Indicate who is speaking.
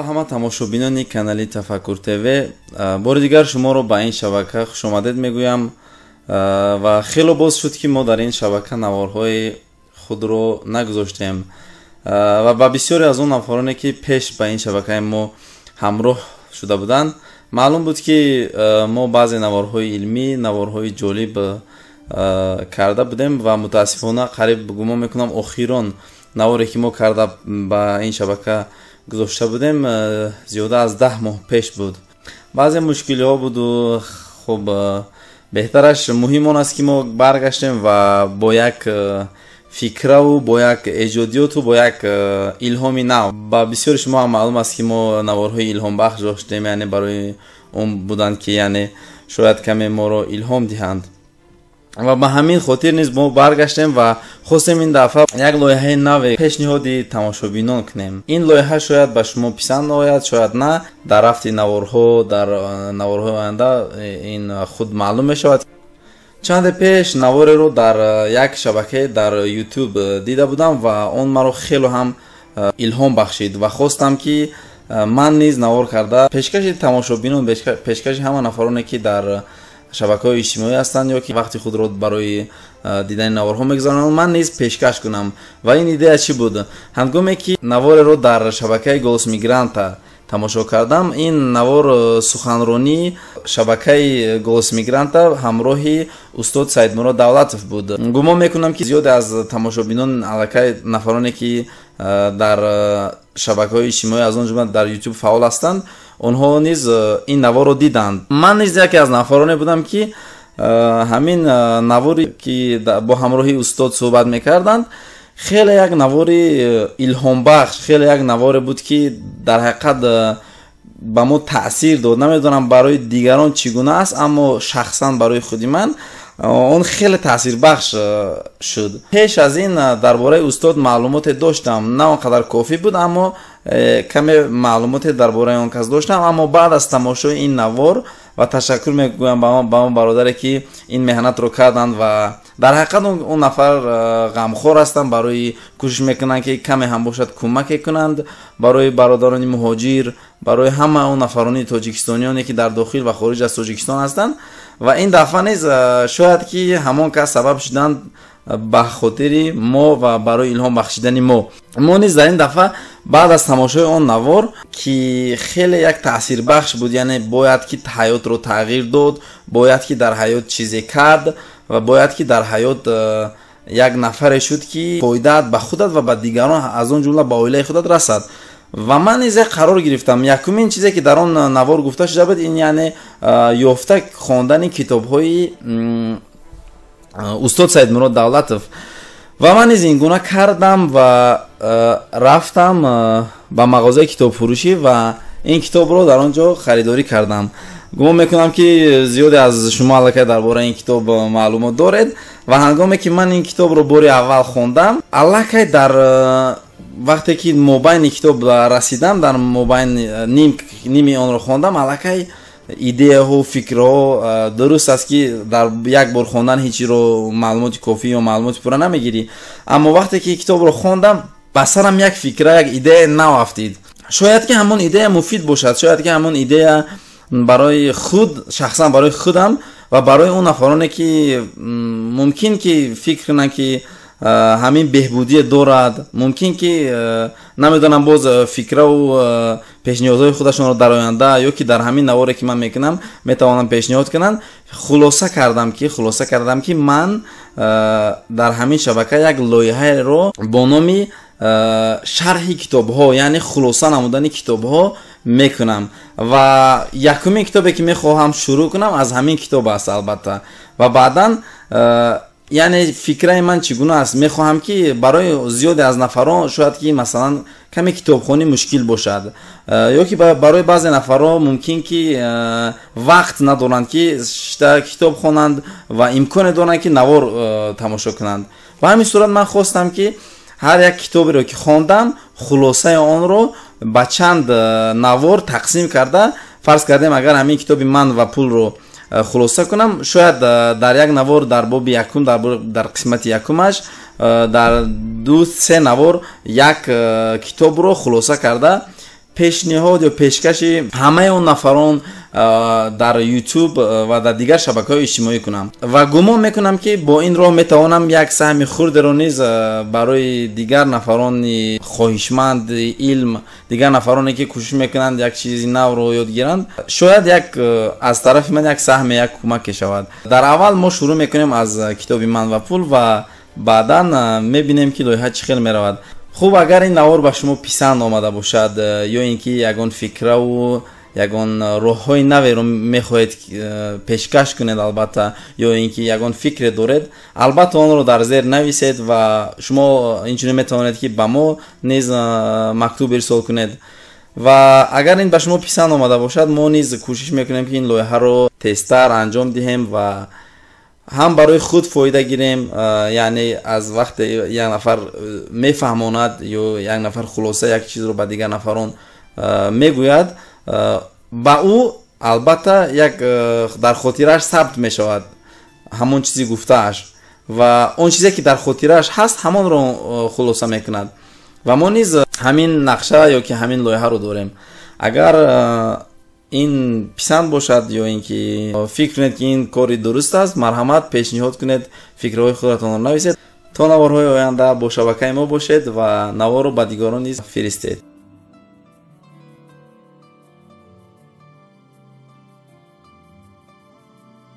Speaker 1: Ба ҳама тамошобинони канали Тафаккур ТВ. Бори дигар шуморо ба ин шабака хушомадед мегӯям. Ва хело боз шуд, ки мо дар ин шабака наворҳои худро нагузоштем. Ва ба бисёре аз он нафароне, ки пеш ба ин шабакаи мо ҳамроҳ шуда буданд, маълум буд, ки мо баъзе наворҳои илмӣ, наворҳои ҷолиб карда будем ва мутаассифона қариб гумон мекунам, охирон наворе, ки мо карда ба ин шабака гузошта будем, зиёда аз 10 моҳ пеш буд. Баъзе мушкилиҳо буду хуб, беҳтараш муҳим он аст, ки мо баргаштем ва бо як фикраву бо як эҷодиёту бо як илҳоми нав. Ба бисёри шумо ҳам маълум аст, ки мо наворҳои илҳомбахш доштем, яъне барои он буданд, ки яъне шояд каме моро илҳом диҳанд. Ва ба ҳамин хотир низ мо баргаштем ва хостем ин дафъа як лоиҳаи наве пешниҳоди тамошобинон кунем. Ин лоиҳа шояд ба шумо писанд ояд, шояд на. Дар рафти наворҳо, дар наворҳои оянда ин худ маълум мешавад. Чанде пеш навореро дар як шабакае дар YouTube дида будам ва он маро хело ҳам илҳом бахшид ва хостам, ки ман низ навор карда пешкаши тамошобинон, пешкаши ҳама нафароне, ки дар шабакаҳои иҷтимоӣ ҳастанд ё ки вақти худро барои дидани наворҳо мегузаронанд, ман низ пешкаш кунам. Ва ин идея чӣ буд? Ҳангоме ки навореро дар шабакаи Голос Мигранта тамошо кардам, ин навор суханронии шабакаи Голос Мигранта ҳамроҳи устод Саидмурод Давлатов буд. Гумон мекунам, ки зиёде аз тамошобинон, аллакай нафароне, ки дар шабакаҳои иҷтимоӣ, аз он ҷумла дар YouTube фаъол ҳастанд, онҳо низ ин наворро диданд. Ман низ яке аз нафароне будам, ки ҳамин наворе, ки бо ҳамроҳи устод суҳбат мекарданд, хеле як навори илҳомбахш, хеле як наворе буд, ки дар ҳақиқат ба мо таъсир дод. Намедонам, барои дигарон чӣ гуна аст, аммо шахсан барои худи ман он хеле таъсирбахш шуд. Пеш аз ин дар бораи устод маълумоте доштам, на он қадар кофӣ буд, аммо каме маълумоте дар бораи он кас доштам. Аммо баъд аз тамошои ин навор, ва ташаккур мегӯям ба он бародаре, ки ин меҳнатро карданд ва дар ҳақиқат он нафар ғамхор ҳастанд, барои кӯшиш мекунанд, ки каме ҳам бошад кӯмаке кунанд барои бародарони муҳоҷир, барои ҳама он нафарони тоҷикистониёне, ки дар дохил ва хориҷ аз Тоҷикистон ҳастанд. Ва ин дафъа низ шояд ки ҳамон кас сабаб шуданд ба хотири мо ва барои илҳом бахшидани мо. Мо низ дар ин дафъа баъд аз тамошои он навор, ки хеле як таъсирбахш буд, яъне бояд ки ҳаётро тағйир дод, бояд ки дар ҳаёт чизе кард ва бояд ки дар ҳаёт як нафаре шуд, ки фоидаат ба худат ва ба дигарон, аз он ҷумла ба оилаи худат расад. Ва ман низ як қарор гирифтам. Якумин чизе, ки дар он навор гуфта шуда буд, ин яъне ёфта хондани китобҳои устод Саидмурод Давлатов. Ва ман низ ин гуна кардам ва рафтам ба мағозаи китобфурӯшӣ ва ин китобро дар он ҷо харидорӣ кардам. Гумон мекунам, ки зиёде аз шумо аллакай дар бораи ин китоб маълумот доред. Ва ҳангоме ки ман ин китобро бори аввал хондам, аллакай дар вақте ки мобайни китоб расидам, дар мобайни ними онро хондам, аллакай идеяҳо, фикрҳо. Дуруст аст, ки дар як бор хондан ҳеҷ чиро маълумоти кофӣ ё маълумоти пурра намегирӣ, аммо вақте ки китобро хондам, ба сарам як фикра, як идеяи нав афтид. Шояд ки ҳамон идея муфид бошад, шояд ки ҳамон идея барои худ, шахсан барои худам ва барои он нафароне, ки мумкин ки фикр кунанд, ки ҳамин беҳбудие дорад, мумкин ки, намедонам, боз фикраву пешниҳодҳои худашонро дар оянда ё ки дар ҳамин наворе, ки ман мекунам, метавонанд пешниҳод кунанд. Хулоса кардам, ки ман дар ҳамин шабака як лоиҳаеро бо номи шарҳи китобҳо, яъне хулоса намудани китобҳо мекунам. Ва якумин китобе, ки мехоҳам шурӯъ кунам, аз ҳамин китоб аст, албатта. Ва баъдан, яъне фикраи ман чӣ гуна аст? Мехоҳам, ки барои зиёде аз нафарон шояд ки масалан каме китобхонӣ мушкил бошад ё ки барои баъзе нафарҳо мумкин ки вақт надоранд, ки шита китоб хонанд ва имконе доранд, ки навор тамошо кунанд. Ба ҳамин сурат ман хостам, ки ҳар як китоберо, ки хондам, хулосаи онро ба чанд навор тақсим карда, фарз кардем, агар ҳамин китоби «Ман ва пулро» хулоса кунам, шояд дар як навор дар боби якум, дар қисмати якумаш, дар ду се навор як китобро хулоса карда. Пешниҳод ё пешкаши ҳамаи он нафарон дар YouTube ва дар дигар шабакаҳои иҷтимоӣ кунам. Ва гумон мекунам, ки бо ин роҳ метавонам як саҳми хурдеро низ барои дигар нафарони хоҳишманди илм, дигар нафароне, ки кӯшиш мекунанд як чизи навро ёд гиранд, шояд як аз тарафи ман як саҳме, як кӯмаке шавад. Дар аввал мо шурӯъ мекунем аз китоби «Ман ва пул» ва баъдан мебинем, ки лоиҳа чӣ хел меравад. Хуб, агар ин навор ба шумо писанд омада бошад ё ин ки ягон фикраву ягон роҳҳои наверо мехоҳед пешкаш кунед, албатта, ё ин ки ягон фикре доред, албатта, онро дар зер нависед. Ва шумо инчунин метавонед, ки ба мо низ мактуб ирсол кунед. Ва агар ин ба шумо писанд омада бошад, мо низ кӯшиш мекунем, ки ин лоиҳаро тезтар анҷом диҳем ва ҳам барои худ фоида гирем. Яъне аз вақте як нафар мефаҳмонад ё як нафар хулоса як чизро ба дигар нафарон мегӯяд, ба ӯ албатта як дар хотирааш сабт мешавад ҳамон чизи гуфтааш ва он чизе, ки дар хотирааш ҳаст, ҳамонро хулоса мекунад. Ва мо низ ҳамин нақша ё ки ҳамин лоиҳаро дорем. Агар ин писанд бошад ё ин ки фикр кунед, ки ин кори дуруст аст, марҳамат, пешниҳод кунед, фикрҳои худатонро нависед. То наворҳои оянда бо шабакаи мо бошед ва наворро ба дигарон низ фиристед.